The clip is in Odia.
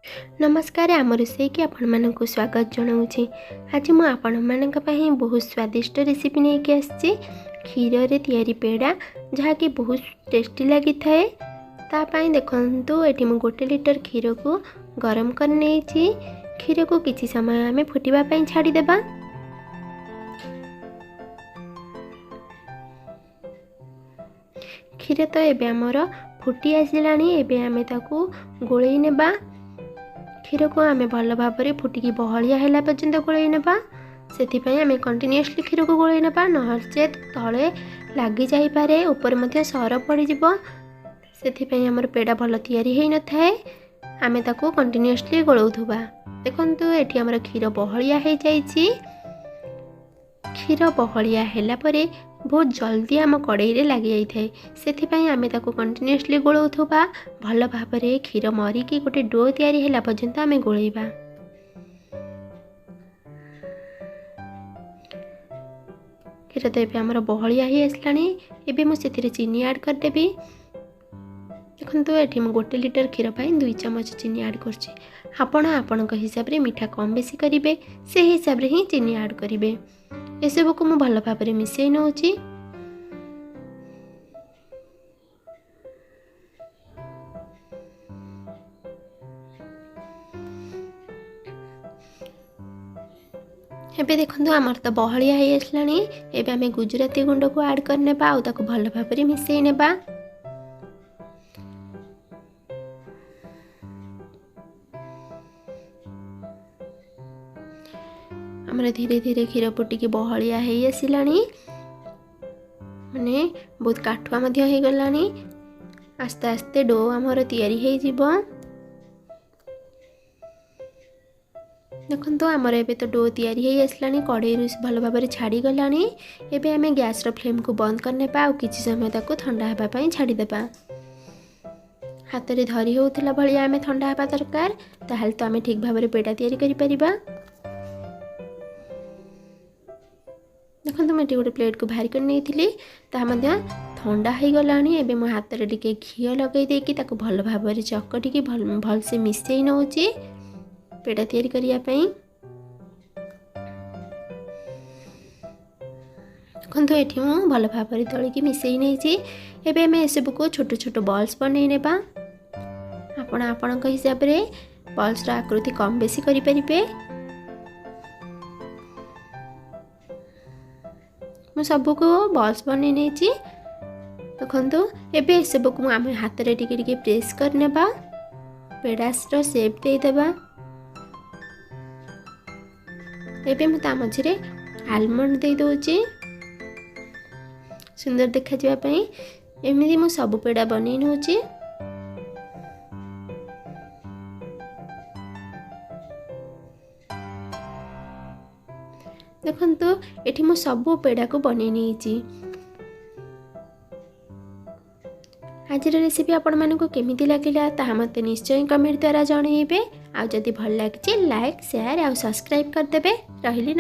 ନମସ୍କାର, ଆମ ରୋଷେଇକି ଆପଣମାନଙ୍କୁ ସ୍ୱାଗତ ଜଣାଉଛି। ଆଜି ମୁଁ ଆପଣମାନଙ୍କ ପାଇଁ ବହୁତ ସ୍ୱାଦିଷ୍ଟ ରେସିପି ନେଇକି ଆସିଛି, କ୍ଷୀରରେ ତିଆରି ପେଡ଼ା, ଯାହାକି ବହୁତ ଟେଷ୍ଟି ଲାଗିଥାଏ। ତା ପାଇଁ ଦେଖନ୍ତୁ, ଏଠି ମୁଁ 1 ଲିଟର କ୍ଷୀରକୁ ଗରମ କରି ନେଇଛି। କ୍ଷୀରକୁ କିଛି ସମୟ ଆମେ ଫୁଟିବା ପାଇଁ ଛାଡ଼ିଦେବା। କ୍ଷୀର ତ ଏବେ ଆମର ଫୁଟି ଆସିଲାଣି, ଏବେ ଆମେ ତାକୁ ଗୋଳେଇ ନେବା। କ୍ଷୀରକୁ ଆମେ ଭଲ ଭାବରେ ଫୁଟିକି ବହଳିଆ ହେଲା ପର୍ଯ୍ୟନ୍ତ ଗୋଳେଇ ନେବା। ସେଥିପାଇଁ ଆମେ କଣ୍ଟିନ୍ୟୁଅସଲି କ୍ଷୀରକୁ ଗୋଳେଇ ନେବା, ନଚେତ୍ ତଳେ ଲାଗିଯାଇପାରେ, ଉପରେ ମଧ୍ୟ ସର ପଡ଼ିଯିବ। ସେଥିପାଇଁ ଆମର ପେଡ଼ା ଭଲ ତିଆରି ହୋଇନଥାଏ। ଆମେ ତାକୁ କଣ୍ଟିନ୍ୟୁଅସଲି ଗୋଳଉଥିବା। ଦେଖନ୍ତୁ, ଏଠି ଆମର କ୍ଷୀର ବହଳିଆ ହେଇଯାଇଛି। କ୍ଷୀର ବହଳିଆ ହେଲା ପରେ ବହୁତ ଜଲ୍ଦି ଆମ କଡ଼େଇରେ ଲାଗିଯାଇଥାଏ, ସେଥିପାଇଁ ଆମେ ତାକୁ କଣ୍ଟିନ୍ୟୁଅସଲି ଗୋଳଉଥିବା। ଭଲ ଭାବରେ କ୍ଷୀର ମରିକି ଗୋଟେ do ତିଆରି ହେଲା ପର୍ଯ୍ୟନ୍ତ ଆମେ ଗୋଳେଇବା। କ୍ଷୀର ତ ଏବେ ଆମର ବହଳିଆ ହେଇ ଆସିଲାଣି। ଏବେ ମୁଁ ସେଥିରେ ଚିନି ଆଡ଼୍ କରିଦେବି। ଦେଖନ୍ତୁ, ଏଠି ମୁଁ 1 ଲିଟର କ୍ଷୀର ପାଇଁ 2 ଚାମଚ ଚିନି ଆଡ଼୍ କରୁଛି। ଆପଣ ଆପଣଙ୍କ ହିସାବରେ ମିଠା କମ୍ ବେଶୀ କରିବେ, ସେହି ହିସାବରେ ହିଁ ଚିନି ଆଡ଼୍ କରିବେ। ଏସବୁକୁ ମୁଁ ଭଲ ଭାବରେ ମିଶାଇ ନେଉଛି। ଏବେ ଦେଖନ୍ତୁ, ଆମର ତ ବହଳିଆ ହେଇ ଆସିଲାଣି। ଏବେ ଆମେ ଗୁଜୁରାତି ଗୁଣ୍ଡକୁ ଆଡ଼୍ କରିନେବା ଆଉ ତାକୁ ଭଲ ଭାବରେ ମିଶାଇ ନେବା। ଆମର ଧୀରେ ଧୀରେ କ୍ଷୀର ଫୁଟିକି ବହଳିଆ ହେଇ ଆସିଲାଣି, ମାନେ ବହୁତ କାଠୁଆ ମଧ୍ୟ ହେଇଗଲାଣି। ଆସ୍ତେ ଆସ୍ତେ do ଆମର ତିଆରି ହେଇଯିବ। ଦେଖନ୍ତୁ, ଆମର ଏବେ ତ do ତିଆରି ହେଇ ଆସିଲାଣି, କଡ଼େଇରୁ ଭଲ ଭାବରେ ଛାଡ଼ିଗଲାଣି। ଏବେ ଆମେ ଗ୍ୟାସ୍ର ଫ୍ଲେମ୍କୁ ବନ୍ଦ କରିନେବା ଆଉ କିଛି ସମୟ ତାକୁ ଥଣ୍ଡା ହେବା ପାଇଁ ଛାଡ଼ିଦେବା। ହାତରେ ଧରି ହେଉଥିଲା ଭଳିଆ ଆମେ ଥଣ୍ଡା ହେବା ଦରକାର, ତାହେଲେ ତ ଆମେ ଠିକ୍ ଭାବରେ ପେଡ଼ା ତିଆରି କରିପାରିବା। ଦେଖନ୍ତୁ, ମୁଁ ଏଠି ଗୋଟେ ପ୍ଲେଟ୍କୁ ବାହାରି କରି ନେଇଥିଲି, ତାହା ମଧ୍ୟ ଥଣ୍ଡା ହେଇଗଲାଣି। ଏବେ ମୁଁ ହାତରେ ଟିକେ ଘିଅ ଲଗାଇ ଦେଇକି ତାକୁ ଭଲ ଭାବରେ ଚକଟିକି ଭଲସେ ମିଶାଇ ନେଉଛି ପେଡ଼ା ତିଆରି କରିବା ପାଇଁ। ଦେଖନ୍ତୁ, ଏଠି ମୁଁ ଭଲ ଭାବରେ ଦଳିକି ମିଶାଇ ନେଇଛି। ଏବେ ଆମେ ଏସବୁକୁ ଛୋଟ ଛୋଟ ବଲ୍ସ ବନେଇ ନେବା। ଆପଣ ଆପଣଙ୍କ ହିସାବରେ ବଲ୍ସର ଆକୃତି କମ୍ ବେଶୀ କରିପାରିବେ। ମୁଁ ସବୁକୁ ବଲ୍ସ ବନେଇ ନେଇଛି। ଦେଖନ୍ତୁ, ଏବେ ଏସବୁକୁ ମୁଁ ଆମେ ହାତରେ ଟିକେ ଟିକେ ପ୍ରେସ୍ କରିନେବା, ପେଡ଼ାସର ସେପ୍ ଦେଇଦେବା। ଏବେ ମୁଁ ତା ମଝିରେ ଆଲମଣ୍ଡ ଦେଇଦେଉଛି ସୁନ୍ଦର ଦେଖାଯିବା ପାଇଁ। ଏମିତି ମୁଁ ସବୁ ପେଡ଼ା ବନେଇ ନେଉଛି। ଦେଖନ୍ତୁ, ଏଠି ମୁଁ ସବୁ ପେଡ଼ାକୁ ବନେଇ ନେଇଛି। ଆଜିର ରେସିପି ଆପଣମାନଙ୍କୁ କେମିତି ଲାଗିଲା ତାହା ମୋତେ ନିଶ୍ଚୟ କମେଣ୍ଟ ଦ୍ୱାରା ଜଣାଇବେ। ଆଉ ଯଦି ଭଲ ଲାଗିଛି, ଲାଇକ୍, ସେୟାର ଆଉ ସବସ୍କ୍ରାଇବ୍ କରିଦେବେ। ରହିଲି।